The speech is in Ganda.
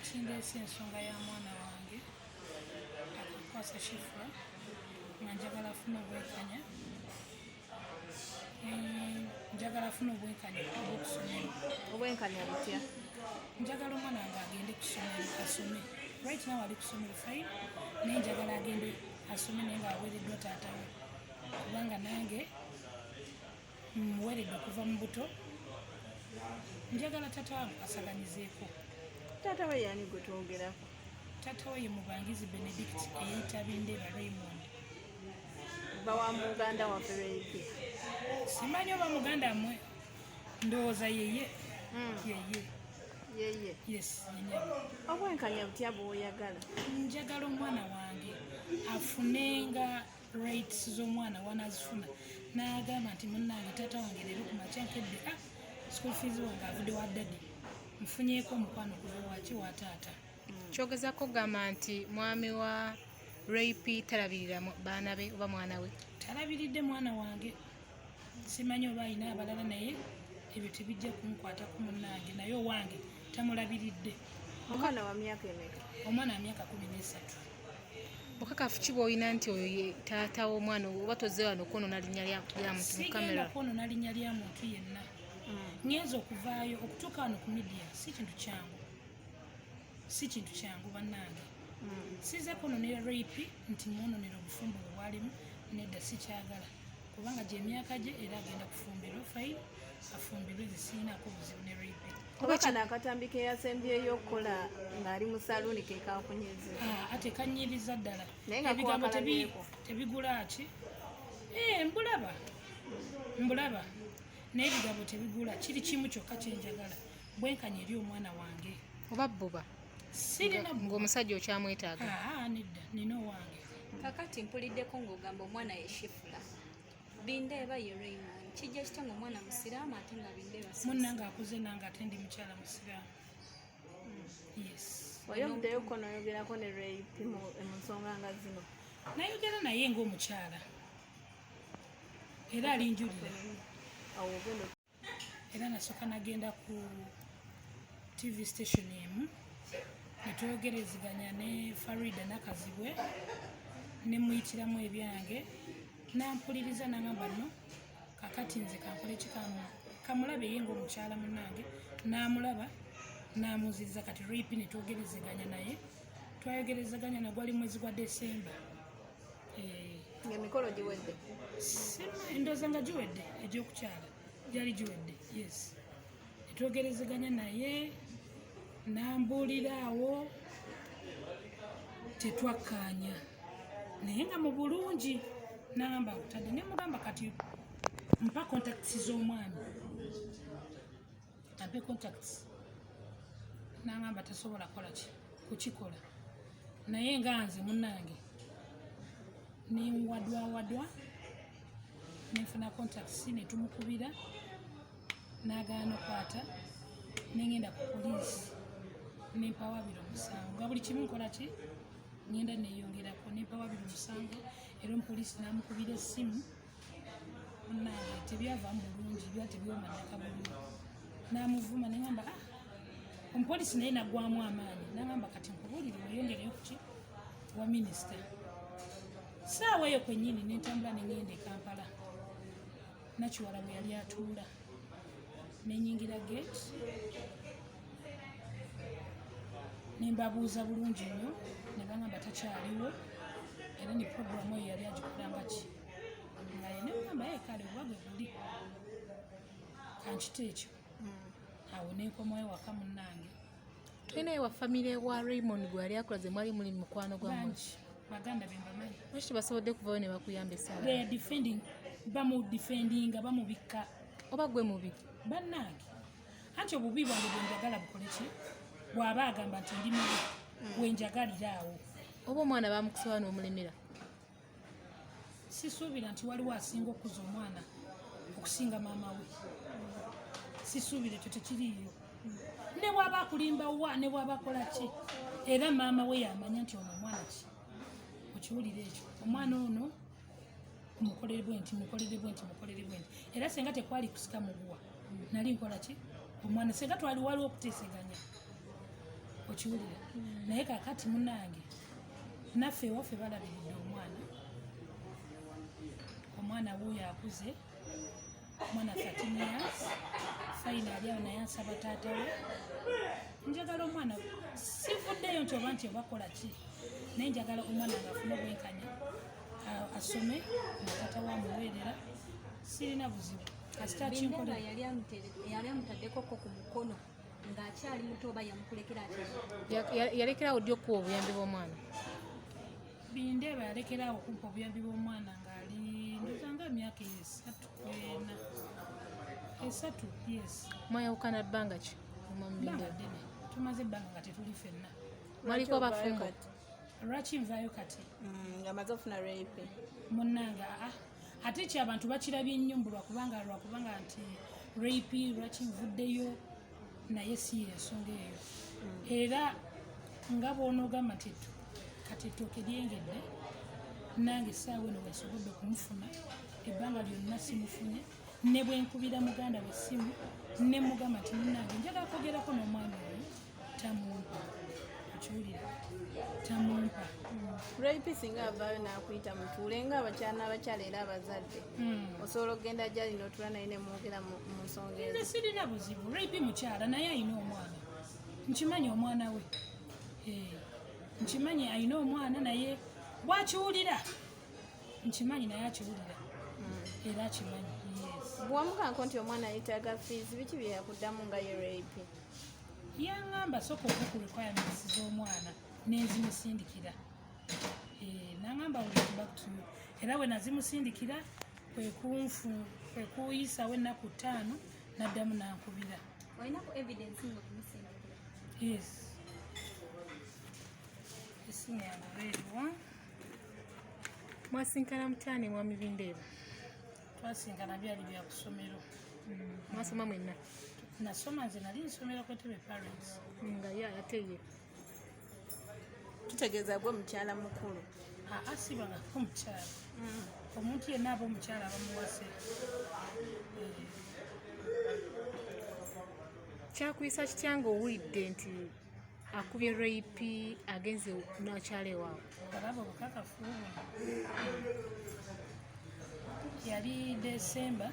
Ekindeese ensonga ya mwana wange Akankwasa Shifra, nga njagala afune obwenkanya. Njagala afune obwenkanya obwokusomero. Obwenkanya butya? Njagala omwana wange agende kusomero asome. Right now ali kusomero, fine, naye njagala agende asome, naye nga aweereddwa taata we, kubanga nange muweredde okuva mu buto. Njagala taata wange asaganyizeeko. Taata we yani gwe twogerako? Taata we ye Mubangizi Benedict, eyeyita Bindeeba Raymond. Bawa muganda waffe Ray P? Simanyi oba muganda mwe, ndowooza yeye. Yeye. Yeye? Yes, yenyabo. Obwenkanya butya bw'oyagala? Njagala omwana wange afunenga rights z'omwana, wanazifuna n'agamba nti, "Munnange, taata wange leero ku makya nkedde, ah, school fees wange avudde wa daddy, nfunyeeko omukwano okuva waki wa taata." Kyogezaako kugamba nti mwami wa Ray P talabirira baana be oba mwana we? Talabiridde mwana wange. Simanyi oba alina abalala, naye ebyo tebijja kunkwatako munnange, naye owange tamulabiridde. Omwana wa myaka emeka? Omwana wa myaka 13. Bukakafu ki bw'olina nti oyo ye taata w'omwana, oba tozze wano kwonoona linnya lya muntu mu Sigenda kamera? kwonoona linnya lya muntu yenna. Ngenza okuvaayo okutuuka wano ku media si kintu kyangu, si kintu kyangu bannange. Size kwononera Ray P nti mwononera obufumbo bwe bwalimu, nedda, sikyagala, kubanga gyemyaka gye era agenda kufumbirwa, fine, afumbirwe, nze siyinaako buzibu ne Ray P. Oba kano akatambi ke yasembyeyo okukola ng'ali mu saluuni ke kakunyeze? Ah, ate kanyiriza ddala. Naye nga Ebigambo kwakalabyeko. tebigula ki. Eh, mbulaba, mbulaba, naye ebigambo tebigula. Kiri kimu kyokka kyenjagala, bwenkanya eri omwana wange. Oba bbuba? Sirina. Ng'omusajja okyamwetaaga? Aa, nedda, nina owange. Kakati mpuliddeko ng'ogamba omwana ye Shifula, Bindeeba ye Raymond. Kijja kitya ngaomwana musiraamu ate nga Bindeeba si Munnange akuze, nange ate ndi mukyala musiraamu, yes. Wayongeddeyo ko n'oyogerako ne Ray P mu nsonga nga zino? Nayogera naye ng'omukyala, era alinjulira. Awo ogenda? Era nasooka nagenda ku TV station emu netwogerezeganya ne Farida Nakazibwe, nemuyitiramu ebyange, nampuliriza, nangamba, "No, kakati nze kankole ki? Kamulabe ye ngaomukyala munange." Namulaba, namuziriza. Kati Ray P netwogerezeganya naye, twayogerezeganya nagwali mwezi gwa Desemba. Eh, Ng'emikolo giwedde? Ndowooza nga giwedde, egyokukyala gyali giwedde, yes. Netwogerezeganya naye, nambuulira awo tetwakkaanya, naye nga mu bulungi nagamba akutadde, nemugamba kati mpa contacts z'omwami, ampe contacts. Nagamba tasobola kukola ki, kukikola, naye nga nze munnange nenwadwawadwa nenfuna contacts, netumukubira, nagaana okwata, nengenda ku poliisi nempawabira omusango, nga buli kimu nkola ki, ngenda neyongerako, nempawabira omusango, era omupoliisi namukubira essimu. Munange, tebyavamu bulungi, bya tebyoma nakabulungi, namuvuma, nengamba, "Ah." Omupoliisi naye nagwamu amaanyi, nagamba, "Kati nkubuulire, weyongereyo kuki wa minisita." Saawa eyo kwennyini nentambula nengenda e Kampala, Nakiwala bwe yali atuula, nenyingira gate, nembabuuza bulungi nnyo, ne bagamba takyaliwo, era ne programu eyo yali agikolanga ki nga ye. Nemugamba, "Ye kale, oba gwe guli, kankita ekyo." Awo nenkomayo waka munnange. Tulinayo wa famire wa Raymond gwe yali akulaze, mwali muli mu mukwano gwammwe? Bangi, baganda be mbamanyi. Lwaki tebasobodde kuvayo ne bakuyamba essaawa? They are defending, bamudefendinga, bamubikka. Oba gwe mubi? Bannange, anti obubi bwange bwenjagala bukole ki? Bw'aba agamba nti ndi mubi, wenjagalira awo. Oba omwana bamukusoba n'omulemera? Sisuubira nti waliwo asinga okukuza omwana okusinga maama we. Sisuubira, ekyo tekiriiyo. Ne bw'aba akulimba wa, ne bw'aba akola ki, era maama we yamanya nti ono omwana ki. Okiwulira ekyo, omwana ono mukolere bwe nti, mukolere bwe nti, mukolere bwe nti. Era senga tekwali kusika muguwa, nali nkola ki omwana, senga twali waliwo okuteeseganya. Okiwulira? Naye kakati munange, naffe ewaffe balabiridde omwana. Omwana wuuyo akuze, omwana 13 years, fine, ali awo, naye ansaba taata we. Njagala omwana, sivuddeyo nti oba nti obakola ki, naye njagala omwana nga afune obwenkanya, asome nga taata we amuweerera. Sirina buzibu, kasita Bindeeba kinkolera. Yali amutaddekoko ku mukono ng'akyali muto oba yamukulekera akyali? Yalekerawo ddi okuwa obuyambi bw'omwana? Bindeeba yalekerawo okumpa obuyambi bw'omwana ng'ali, ndoza nga emyaka 3, 4, 3, yes. Mwayawukana bbanga ki, omwami Bbanga Bindeeba? ddene, tumaze ebbanga nga tetuli ffenna. Mwaliko Lwaki ovaayo bafumbo? kati? Lwaki nvaayo kati? Nga amaze ofuna rape. Munnange, aa, ate ki, abantu bakirabye nnyo mbu lwakubanga nti rape, lwaki nvuddeyo, naye si yensonga eyo. Era nga bw'onoogamba nti kati ettooke lyengedde, nange essaawa eno wensobodde okumufuna. Ebbanga lyonna simufunye, ne bwenkubira muganda we essimu ne mugamba nti munnange, njagala kwogerako n'omwami oyo, tamumpa. Okiwulira? Tamumpa. Rape singa avaayo n'akuyita mutuule nga abakyala n'abakyala era abazadde, osobola okugenda gyali n'otula naye ne mwogera mu nsonga Nze ezo? sirina buzibu. Rape mukyala, naye alina omwana, nkimanyi omwana we. Nkimanyi alina omwana, naye bwakiwulira, nkimanyi naye akiwulira era akimanyi, yes. Bwamugambako nti omwana yeetaaga fees, biki bye yakuddamu nga ye rape? Yaŋŋamba sooka ove ku requirements z'omwana, nenzimusindikira. Naŋŋamba, "Will get back to you." Era bwe nazimusindikira, kwe kuyisawo ennaku 5, naddamu nankubira. Olinaku evidence ng'okimusindikira? Yes, esimu yange oba eriwa? Mwasinkana mutya ne mwami Bindeeba? Twasinkana byali bya kusomero. Mwasoma mwenna? Nasoma nze, nali nsomera ku Entebbe Parents. Nga ye ate ye? Kitegeeza gwe mukyala mukulu? Aa, sibangako omukyala. Omuntu yenna aba omukyala bamuwase. Kyakuyisa kitya ng'owulidde nti akubye rape, agenze n'akyala ewaabwe? Olaba obukakafu buno. Yali Desemba.